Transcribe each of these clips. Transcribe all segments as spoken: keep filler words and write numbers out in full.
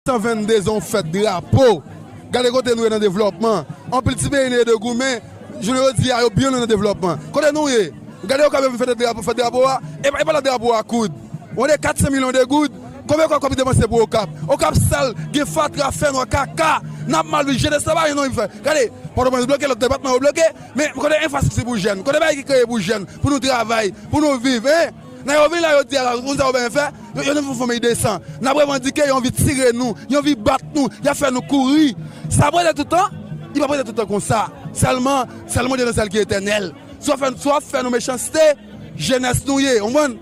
san vennde zon fèt drapo. Gade kote nou ye nan devlòpman. Anpil ti peyi nou ye de goumen. Jounen jodi a, yo byen lwen nan devlòpman. Kote nou ye? Gade yo ka vin fèt drapo, fèt drapo a. E pa, e pa la drapo a koud. Ou de kat san milyon de goud. Konbyen kòb, kòb ki depanse pou Okap? Okap sal, gen fatra, fè nwa, kaka. N ap mal viv, jenès la pa gen non fè. Gade, Pòtoprens bloke, lòt depatman yo bloke. Men kote enfrastrikti pou jèn? Kote bagay ki kreye pou jèn? Pou nou travay, pou nou viv, en? Nan yo vin la, yo di a la, moun sa yo byen fè, yo, yo nou fè fanmi desan. N ap revandike, yo anvi tire nou, yo anvi bat nou, y ap fè nou kouri. Sa ap rete tout tan? Li p ap rete tout tan konsa. Sèlman, sèl Bondye nan syèl ki etènèl. Si w ap fè, si w ap fè nou mechanste, jenès nou ye, w konprann?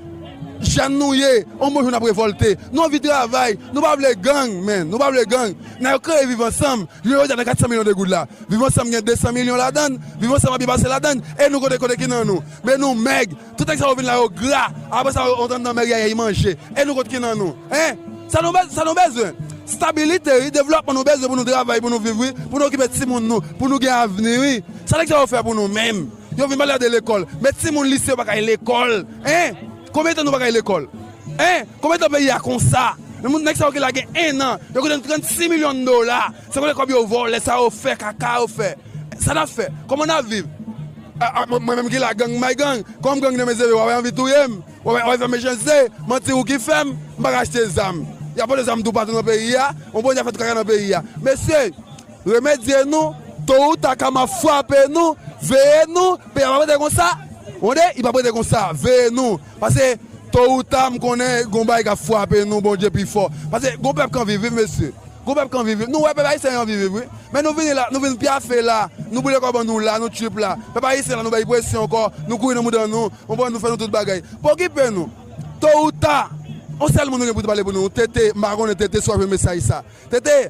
Jèn nou ye, yon bon jou n ap revòlte. Nou anvi travay, nou pa vle gang, men, nou pa vle gang. Nan yo kreye Viv Ansanm, jounen jodi a nan kat san milyon de goud la. Viv Ansanm gen de san milyon ladan l, Viv Ansanm ap byen pase ladan l, e nou kote, kote ki nan nou? Men nou mèg, tout nèg sa yo vin la yo gra, apre sa yo antre nan mèg yayay manje, e nou kote ki nan nou? En? Sa nou bez-, sa nou bezwen? Stabilite, wi, devlòpman nou bezwen pou nou travay, pou nou viv, wi, pou nou okipe timoun nou, pou nou gen avni, wi. Sa nèg sa yo fè pou nou menm? Yo vin pale de lekòl, men timoun lise yo pa ka al lekòl, en? Konbyen tan nou pa ka al lekòl? En? Konbyen tan peyi a konsa? Men moun, nèg sa yo ki la gen en an, yo koute nou trannsis milyon dola. Se kote kòb yo vòlè, sa yo fè, kaka yo fè. Sa n ap fè? Kòman n ap viv? A, a, mwen, mwen menm ki la, gang bay gang. Kòm gang nan men zeve, w ap anvi touye m. W ap, w ap fè mechanste. Manti ou ki fè m. M pa ka achte zam. Y ap pote zam toupatou nan peyi a. Yon bon jan fè tout kaka nan peyi a. Mesye, remedye nou. To ou ta, kama ap frape nou. Veye nou. Peyi a p ap rete konsa. Wonde, li p ap rete konsa. Veye nou. Paske To ou ta, m konnen gon bagay k ap frape nou, Bondye pi fò. Paske gon pèp k anvi viv, mesye. Gon pèp k anvi viv. Nou wè pèp ayisyen an anvi viv, wi. Men nou vini la, nou vin pyafe la, nou boule kòb an nou la, nou trip la. Pèp ayisyen la, nou bay presyon ankò, nou kouri nan mouda nou, konprann, nou fè nou tout bagay. Pa okipe nou. To ou ta, yon sèl moun nou gen pou te pale pou nou, Tete, m pa konnen Tete si w ap jwenn mesaj sa. Tete,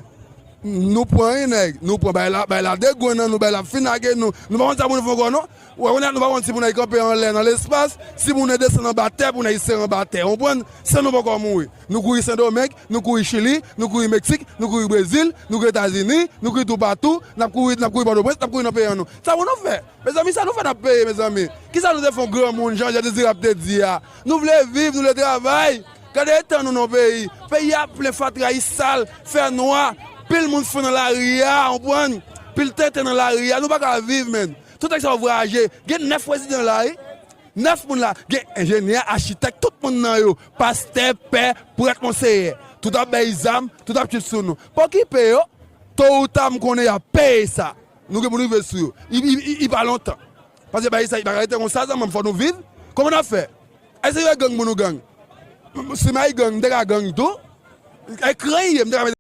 Nou pran wi nèg, nou pran bay la, bay la degrenn nan nou, bay la finage nou. Nou pa konn sa pou nou fè ankò non. Ou wè kounye a nou pa konn si pou nèg kanpe anlè nan lespas, si pou nèg desann anba tè, pou nèg sere anba tè. Ou konprann? San nou poko mouri. Nou kouri Sendomeng, nou kouri Chili, nou kouri Meksik, nou kouri Brezil, nou kouri Etazini, nou kouri toupatou, n ap kouri, n ap kouri Pòtoprens, n ap kouri nan peyi an nou. Sa pou nou fè? Mezanmi, sa nou fè n ap peye, mezanmi? Kisa nou te fè yon granmoun, jan Jan Dezirab te di a? Nou vle viv, nou vle travay. Gade eta nou nan peyi. Peyi a plen fatra, li sal, fè nwa. Pil moun fou nan lari a, ou konprann? Pil tenten nan lari a. Nou pa ka viv, menn. Tout nèg sa yo vwayaje. Gen nèf prezidan la, wi. Nèf moun la. Gen enjenyè, achitèk, tout moun nan yo. Pastè, pè, prèt, monseyè. Tout ap bay zam, tout ap tchit sou nou. Pa okipe yo. To ou ta, m konnen y ap peye sa. Nou gen pou nou rive sou yo. I, i, i, i pa lontan. Paske bagay sa, i pa ka rete konsa, zanmi m, fò nou viv. Kòman n ap fè? Èske se gang pou nou gang? Si m ay gang, m te ka gang tou. E kran ye, m te ka mete